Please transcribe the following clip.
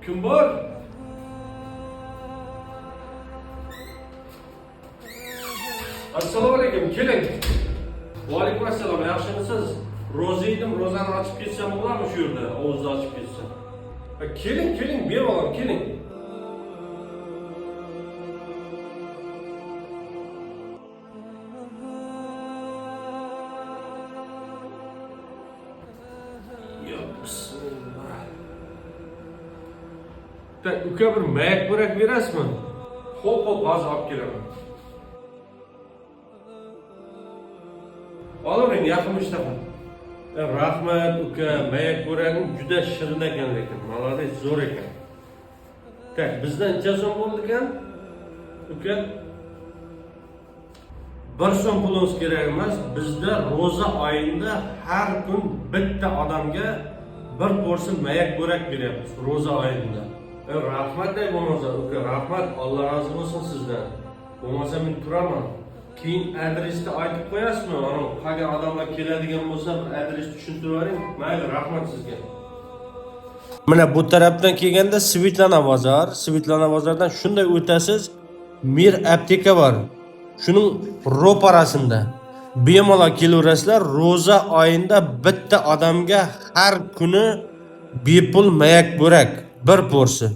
Kim bor? Assalomu alaykum, keling. Va alaykum assalom, yaxshimisiz? Ro'za edim, ro'zani ochib ketsam bo'ladimi shu yerda? Ovuzni ochib ketsam. Ha, keling, keling, bemalol keling. Yo, bismillah. Так, uka, bir mayak bo'rak berasizmi? Xo'p, xo'p, hozir olib kelaman. Olavering, yaqin ishtaha. Rahmat, uka, mayak bo'raging juda shirin ekan lekin, молодец, zo'r ekan. Так, bizdan necha so'm bo'ldi ekan? Uka? 1 so'm pulimiz kerak emas. Bizda ro'za oyida har kun bitta odamga bir porsiya mayak bo'rak beryapmiz ro'za oyida. Rahmat ey bo'lmasa, uka, rahmat, Alloh rozi bo'lsin sizdan. Bo'lmasa men turaman. Keyin adresni aytib qo'yasizmi? Ana qolgan odamlar keladigan bo'lsa, bir adres tushuntirib yuboring. Mayli, rahmat sizga. Mana bu tarafdan kelganda Svetlana bozor, Svetlana bozordan shunday o'tasiz, Mir apteka bor. Shuning ro'parasida. Bemalol kelaverasizlar. Ro'za oyida bitta odamga har kuni bepul mayak bo'rak bir porsiya.